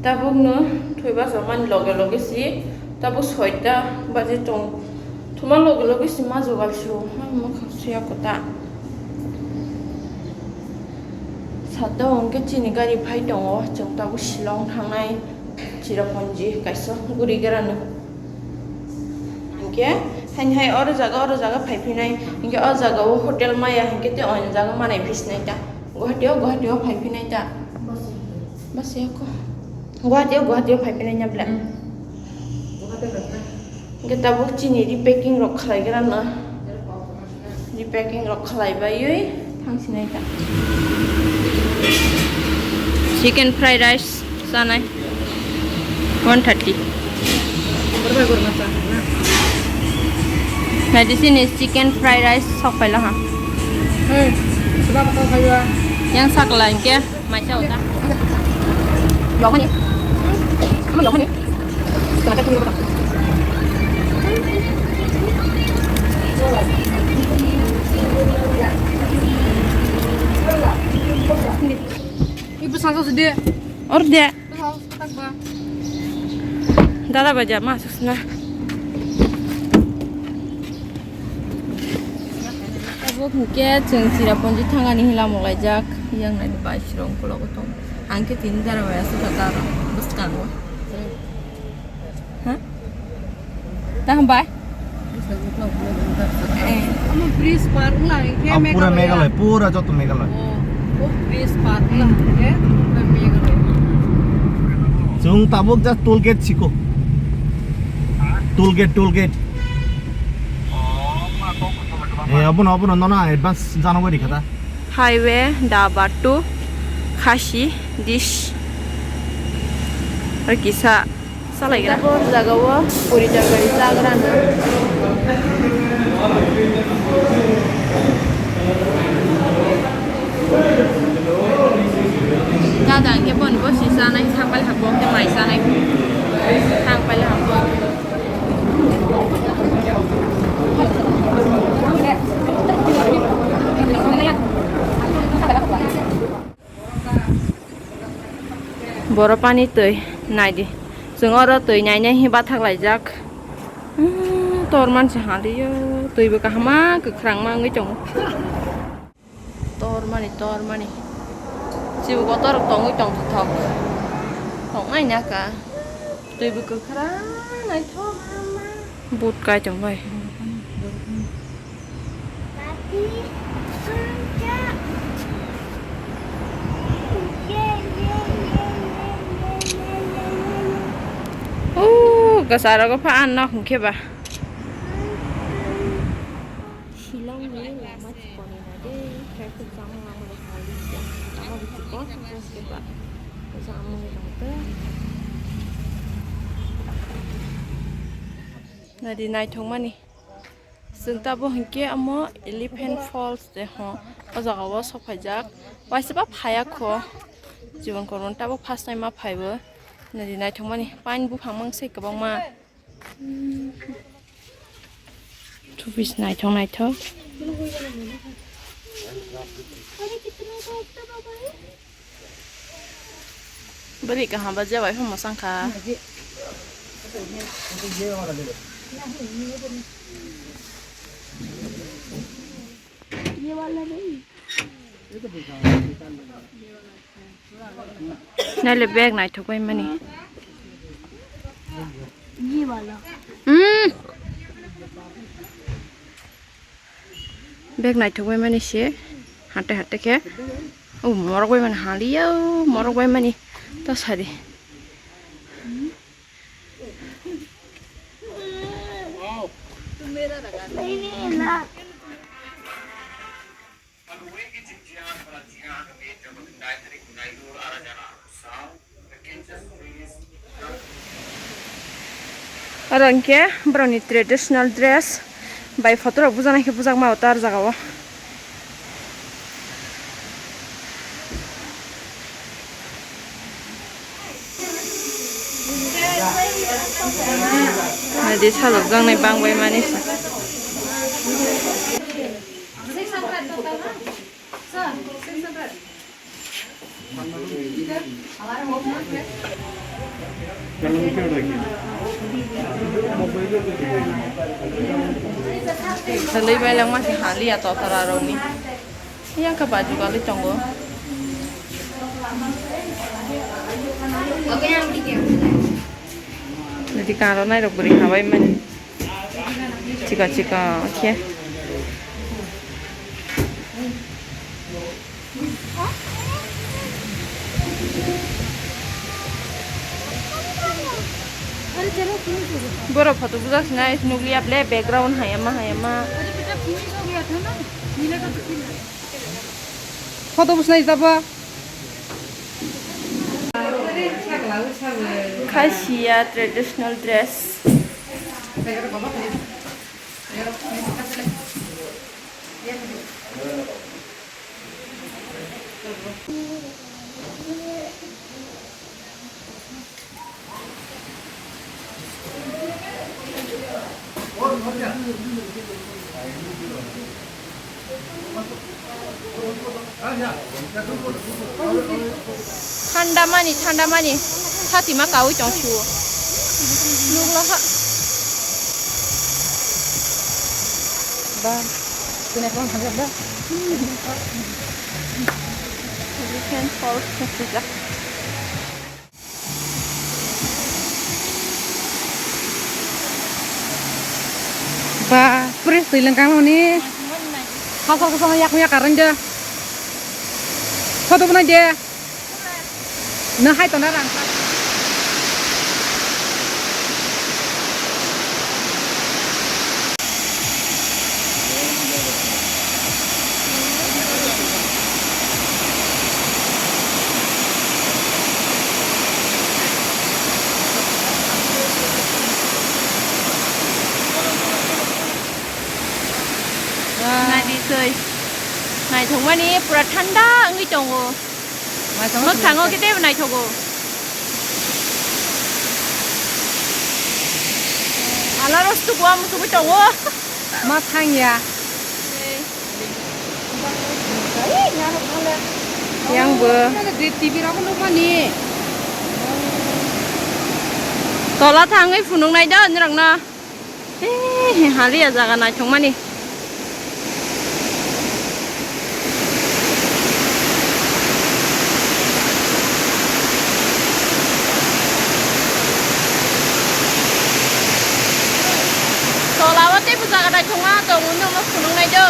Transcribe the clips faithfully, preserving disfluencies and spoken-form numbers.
Tabukno thwi bachomani loge loge si tabuk soita baji tong. Thuma loge loge si ma jogal su, ha, mwkhang suya kota. Sata hwnkhe chini gari phai tongo, chwng tabuk Shillong thangnai, Cherrapunji kaisa guri gerano. Hwnkhe haini hai oro jaga, oro jaga phai phinai, hwnkhe o jaga o hotel maya, hwnkhe tei o jaga manai phi sinai ta. Guwahati o, Guwahati o phai phinai ta. Bus ya ko. Guwahati o, Guwahati o phai phinai nya bla. Hwnkhe tabuk chini repacking rok khlai gerano. Repacking rok khlai baiwi thang sinai ta. Chicken fried rice chanai one thirty. Naidi chini chicken fried rice sok paila ha. Hey, sebab kau kaya. Yang sakla hwnkhe maisa uta. Yokani. Ama yokani. Ibu sangsa sede. Orde. Dada baja masuk sana. Abo hwnkhe chwng Cherrapunji thangani hinwi lamuk laijak. Yang nani bai sirong ukulok tong. Ang khe tini dara bai aswk kha dara bwskango. Ha? Tamo bai? Eh. Omo bridge par wngla hwnkhe. Ah, pura Meghalaya. Meghalaya, pura joto Meghalaya. Oh, oh, bridge par wngla hwnkhe pura Meghalaya. Chwng tabuk just toll gate siko. Toll gate, toll gate. Eh, abono, abono, nono advance jana gori khata. Highway, Daba to Khasi, dish. Ar kisa. Salai gra. Tabuk jaga o puri torkari chagra na. Dada hwnkhe boni bosi chanai thang pailha bo hwnkhe mai chanai thang pailha bo. Boro pani twi naidi. Chwng oro twi nainai hi bathak laijak. Hmm, tor mansi haliyo. Twi bo kahama kwkhrang ma wngwi tongo. Tor mani, tor mani. Chibo kotor tongwi tongthok. Tongnai naka. Twi bo kwkhrang naithok. But kai tong bai. Oh, gasa rogo pha an nok hwnkhe ba. Shillong ni lama chikoni na de, traffic jam wngma wngma de hali ya. Lama bichiko, hwnkhe ba. Jam wngwi tongtwi. Nadi naithokmani. Chwng tabuk hinkhe omo Elephant Falls de ho. O jaga o sok phaijak. Waisa ba phaiya kho. Jibon kormo tabuk first time ma phaibo. Nadi naithokmani. Pain buphang mang se kwbangma. Tubis naithok naithok. Bwrwi kaham ba je bai phano mwsang kha. Naile bag naithok bai mani. Hmm. Bag naithok bai mani se hate hate khe. O morok bai mani haliya, o morok bai mani ta sadi. Oro hwnkhe borokni traditional dress bai photo rok bujana khe bujakma o tar jaga o. Nadi salok jaknai bang bai mani se. Sir, six hundred total, na? Sir, six hundred. Sir, six hundred. Kwlwi bai langma se haliya totora rokni. Yang khe baju galwi tongo. Jadi karo nairok bwrwi habai mani. Chika chika khe. Borok photo bujak sinai nukliya ble background hayama hayama. Photo bwsnai jaba. Khasiya traditional dress. Thanda mani, thanda mani. Satima kawi tong su. Nukla ha. Ba, kena kong thangkha ba. Weekend falls khasijak. Ba, pres twi lengkang ni. Khasal khasal yak yak karang de. Photo bwnai de. Na hai tona rang. Naidi twi. Naithokmani pura thanda wngwi tongo. Mwkhango khe teibo naithogo. Ala rw sukwa muchugwi tongo. Ma thangya. Yang bo. T V rok nukmani. Tola thangwi phunuknai do nirokno. Tei haliya jaga naithokmani. Tola o teibo jaga naithokma tongo, nokno phunuknai do.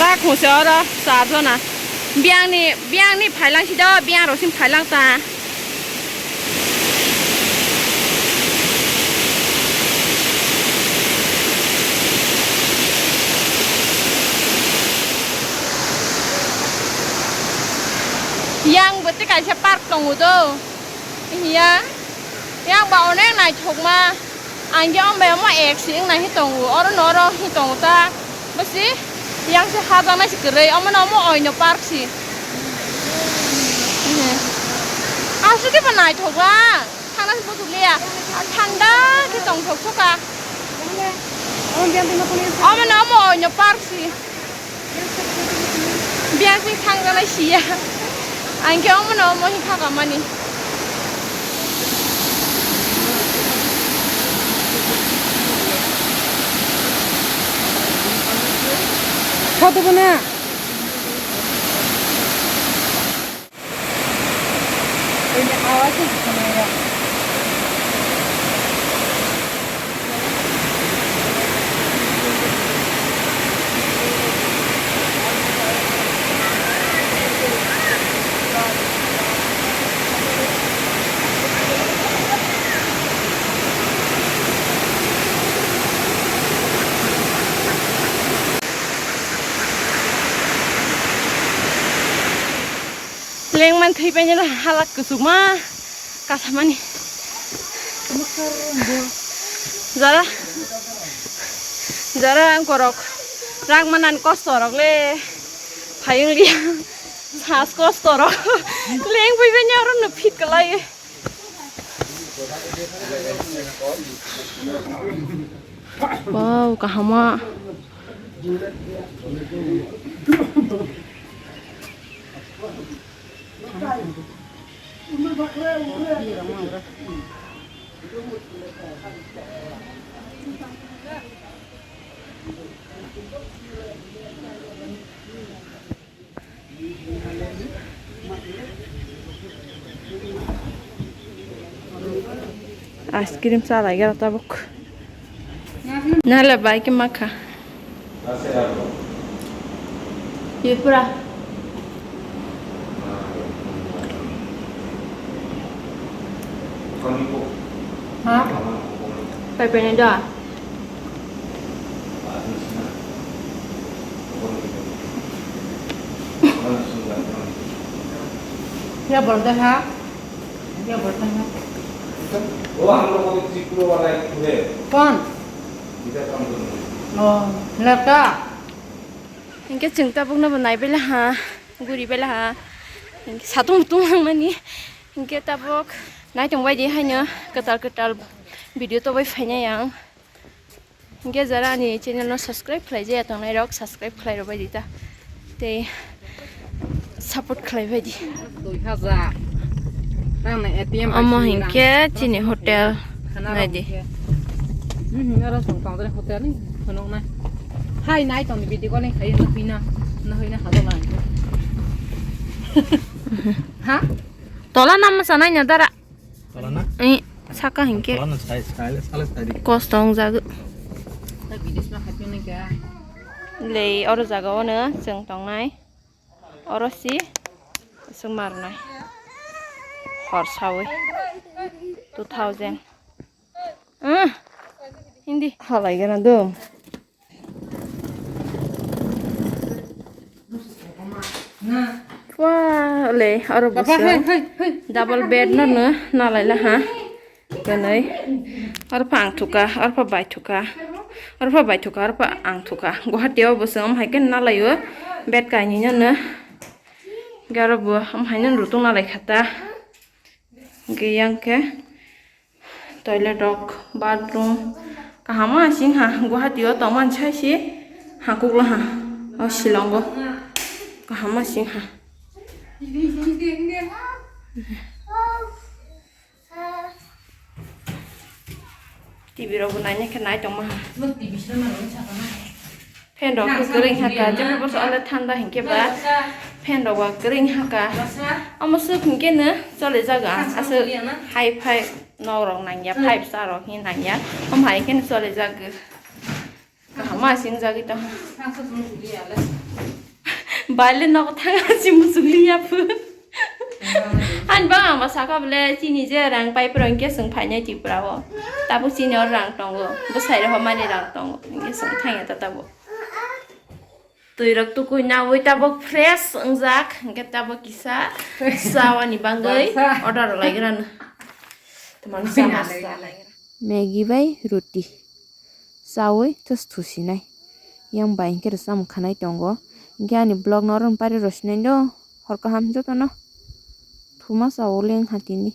Ta khungse oro char jona. Biyangni, biyangni phailang si do, biyang rok sini phailang ta. Yang bwtwi kaisa park tongo do. Hiya. Yang ba onek naithokma. Ang khe omo bai omo ek si wng nai hi tongo. Oro no oro hi tongo ta. Bwsi yang se hajaknai se kwrwi. Omo no omo oino park si. Aswk khe bo naithok ba. Thangna se muchukliya. Thanda khe tongthok thoka. Omo no omo oino park si. Biyang sing thangjaknai siya. Ang khe omo no omo hi kha kamani. Photo bo na. Lengman thwi painani halak kwchwkma kasamani. Jara, jara ang korok rang manan kosto rok le phayung liya sas kosto rok leng bui benya oro no fit kalai. Wow, kahama. Ice cream sa lai gara tabuk. Nala bai ke makha. Tripura. Ha? Pai pai na da. Kya bolta hai? Kya bolta hai? वो हम लोगों के त्रिपुरा वाला एक खुले कौन? इधर काम करने। ओ, लड़का। Hinkhe chwng tabukno bo nai bela ha, guri bela ha. Hinkhe satung mutung langmani. Hinkhe tabuk naitung baidi haino kwtal kwtal video tobwi phainai ang. Hinkhe jara ani channel no subscribe khlai jaya tongnai rok subscribe khlai rwbai di ta. Tei support khlai bai di. Dui hajar. Nang na A T M bai sini rang. Omo hinkhe chini hotel. Khana nai rok di. Hinkhe. Hmm, aro song tang jani hotel ni phunuk nai. Hai nai tong video calling khai na hoi na. Na hoi na hado na. Ha? Tola nam sa nai na dara. Tola na? Eh, saka hinkhe. Tola na sai, sai, sai, sai di. Kos tong jago. Ta video sma khai pin ka. Lei oro jaga ono chwng tongnai. Oro si swng marnai. Hor sawi. Two thousand. Ah, hindi. Halai gana dum. Wah, le, oro bwswk. Double bed no no nalai la ha. Kwnwi. Oro pha ang thuka, oro pha bai thuka. Oro pha bai thuka, oro pha ang thuka. Guwahati o bwswk omo hai khe nalai o. Bed kainwi no no. Garo bo omo hai no rutung nalai kha ta. Hwnkhe yang khe. Toilet rok, bathroom, kaham asing ha, Guwahati o tongmani sai se hakuk la ha, o Shillong o kaham asing ha. T V rok bo naina khe nai tongma ha. Fan rok bo kwrwi haka, jemon bo ale thanda hinkhe ba fan rok bo kwrwi haka. Omo swk hinkhe no chole jago ang, aswk high five nok rok nangya, five star rok hin nangya. Omo hai khe no chole jago. Kaham ma sing jagwi tong. Baile nok thang si musuk liya phu. Ani bang ang ba saka bole chini je rang pai pura hinkhe swng phainai Tripura o. Tabuk chini o rang tongo. Bwsai rok mani rang tongo. Hinkhe swng thangya ta tabuk. Twi rok tukui naui tabuk fresh wngjak. Hinkhe tabuk kisa chawani bangwi order rwlaigrano. Maggie bai roti. Chawi thus thusinai. Yang bai hinkhe rwchapmung khanai tongo. Hinkhe ani vlog no oro pari rw sinai do. Hor kaham jotono. Thuma chawo leng ha tini.